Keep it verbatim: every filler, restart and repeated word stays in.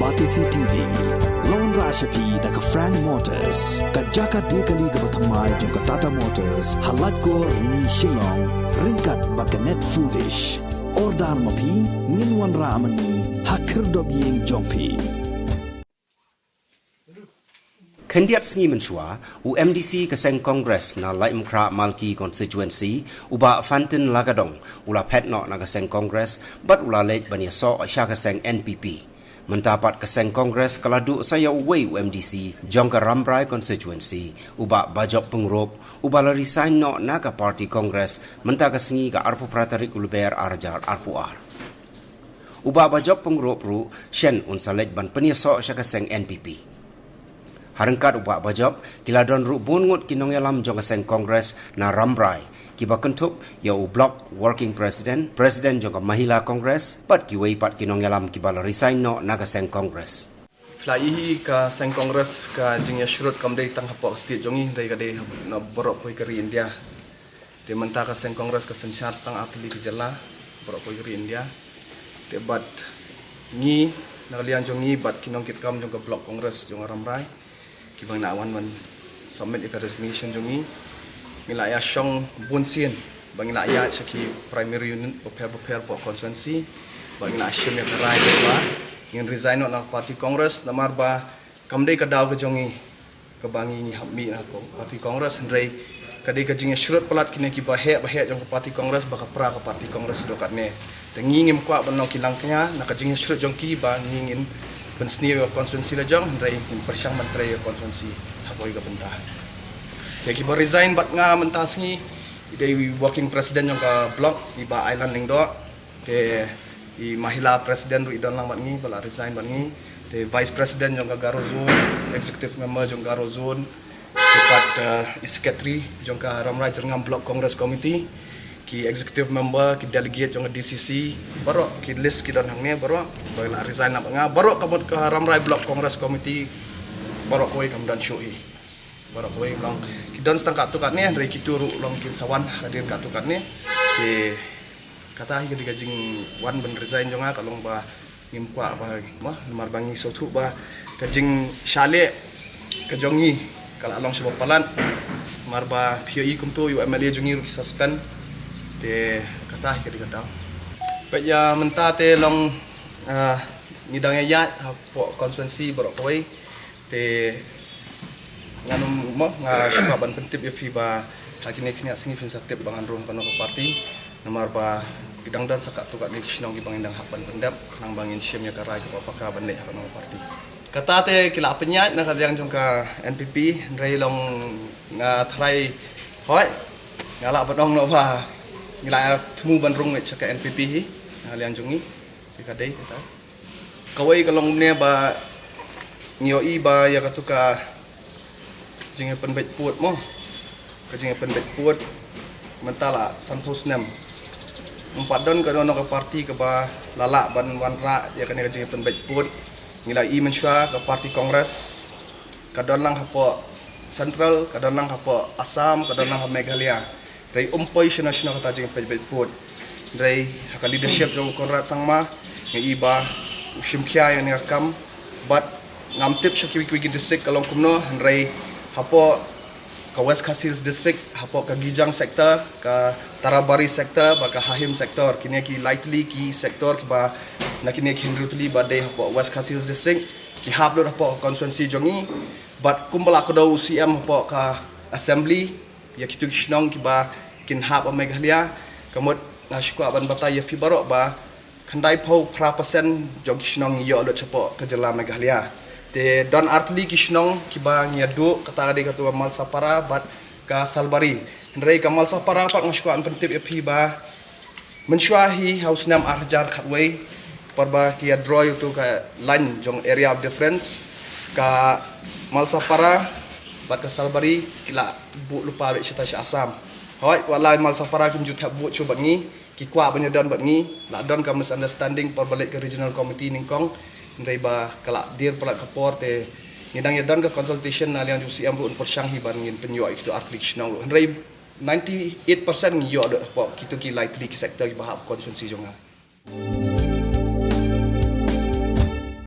Batesi T V. Long rah sha phi da ka Frank Motors, ka jaka de kali kaba thymmai jong ka Tata Motors, ha Laitkor Rni Shillong, ryngkat bad ka Net Foodish. Order ma phi, ngin wanrah ma ngi ha khyrdop ïing jong phi. Khyndiat sngi mynshuwa, u M D C ka seng Congress na Laitumkhrah Malki Constituency, u Bah Fantin Lakadong, u la phet noh na ka seng Congress, bad u la leit ban ïasoh sha ka seng N P P. Mynta pat ka seng Congress ka la duh sa ïa uwei u M D C jong ka Rambrai Constituency, u Bah Bajop Pyngrope, uba la resign noh na ka party Congress mynta ka sngi, ka arphew phra tarik u Lber ar hajar arphew ar. U Bah Bajop Pyngrope ruh shen un sa leit ban pynïasoh sha ka seng N P P. Ha ryngkat u Bah Bajop, ki la don ruh bun ngut ki nongïalam jong ka seng Congress na Rambrai, kiba kynthup ïa u Block Working President, President jong ka Mahila Congress, bad kiwei pat ki nongïalam kiba la resign noh na ka seng Congress. Phi la ïohi, ka seng Congress ka jingïashrut kam dei tang hapoh state jong ngi, dei ka dei na baroh kawei ka ri India. Te mynta ka seng Congress ka synshar tang artylli ki jylla baroh kawei ka ri India. Te bad ngi, na ka liang jong ngi bad ki nongkitkam jong ka Block Congress jong ka Rambrai, kiba ngi la wan ban submit ïa ka resignation jong ngi, ngi la ïashong bun sien ba ngi la ïaid sha ki primary unit bapher bapher hapoh constituency, ba ngi la shim ïa ka rai ba ngin resign noh na ka party Congress, namar ba kam dei ka daw ka jong ngi kaba ngi, ngi hap mih na ka party Congress, hynrei ka dei ka jingïashrut palat kine kiba heh ba heh jong ka party Congress ba ka pra ka party Congress haduh katne. Te ngi ngim kwah ban long ki langkñia na ka jingïashrut jong ki ba ngi ngin pynsniew ïa ka constituency la jong, hynrei ngin pyrshang ban trei ïa ka constituency ha kawei ka bynta. Te kiba resign bad nga mynta sngi, i dei i working president jong ka block, i Bah Ailan Lyngdoh. Te i Mahila President ruh i don lang bad ngi, ba la resign bad ngi. Te Vice President jong ka Garo Zone, Executive Member jong Garo Zone, te pat, eh, i Secretary jong ka Rambrai Jyrngam Block Congress Committee, ki Executive Member, ki Delegate jong ka D C C, baroh ki list ki don hangne, baroh ba la resign lang bad nga, baroh ka mut ka Rambrai Block Congress Committee, baroh kawei kam don shuh hi. Baroh kawei long ki don tang katto katne, hynrei kito ruh long kin sa wan hadien katto katne. Te kata hi ka dei ka jingwan ban resign jong nga, ka long ba ngim kwah ba, mo, namar ba ngi sngewthuh ba ka jingshah leh ka jong ngi ka la long shibun palat. Namar ba phi ïohi kumto, ïa u M L A jong ngi ruh ki suspend. Te kata hi ka dei ka daw. Peit ïa mynta te long, ah, ngi dang ïaid hapoh constituency baroh kawei. Te ngan, mo, nga sngewbha ban pyntip ïa phi ba ha kine khyndiat sngi phin sa tip ba ngan rung ha kano ka party. Namar ba ki dang don sa katto katne ki shnong kiba ngin dang hap ban pyndep, khnang ba ngin shim ïa ka rai kaba paka ban leit ha kano ka party. Kata te ki la pynïaid na ka liang jong ka N P P, hynrei long nga tharai, hooid, nga lah ban ong noh ba ngi la thmu ban rung beit sha ka N P P hi na ka liang jong ngi. Te ka dei kata. Kawei ka long ne ba ngi ïohi ba ïa kato ka jingïapynbeit pud, mo. Ka jingïapynbeit pud mynta la sanphew snem. Ym pat don kano kano ka party kaba la lah ban wanrah ïa kane ka jingïapynbeit pud. Ngi la ïohi mynshuwa ka party Congress ka don lang hapoh Central, ka don lang hapoh Assam, ka don lang ha Meghalaya. Hynrei ym poi shano shano kata jingpynbeit pud. Hynrei ha ka leadership jong u Conrad Sangma, nga i ba u shim khia ïa kane ka kam. Bad ngam tip sha kiwei kiwei ki district ka long kumno, hynrei hapoh ka West Khasi Hills District, hapoh ka Gijang sector, ka Tarabari sector, bad ka Hahim sector, kine ki lai tylli ki sector kiba, na kine ki hynriew tylli ba dei hapoh West Khasi Hills District, ki hap lut hapoh ka constituency jong ngi. Bad kumba la kdew u C M hapoh ka assembly, ïa kito ki shnong kiba kin hap ha Meghalaya, ka mut nga sngewkwah ban batai ïa phi baroh ba khyndaiphew phra percent jong ki shnong ngi ïoh lut shapoh ka jylla Meghalaya. Te don artylli ki shnong kiba ngi ïa duh, kata ka dei kato ka Malsapara bad ka Salbari. Hynrei ka Malsapara pat nga sngewkwah ban pyntip ïa phi ba mynshuwa hi ha u snem ar hajar khatwei, por ba ki ïa draw ïa uto ka line jong area of difference, ka Malsapara bad ka Salbari ki la buh lypa beit shata sha Assam. Hooid, wat la Malsapara kim ju thep vote shuh bad ngi, ki kwah ban ïa don bad ngi, la don ka misunderstanding por ba leit ka regional committee nyngkong, hynrei ba ka la dier palat ka por te ngi dang ïa don ka consultation na liang jong u C M ruh, un pyrshang hi ban ngin pynïoh ïa kito artylli ki shnong ruh. Hynrei ninety-eight percent ngi ïoh lut hapoh kito ki lai tylli ki sector kiba hap constituency jong nga.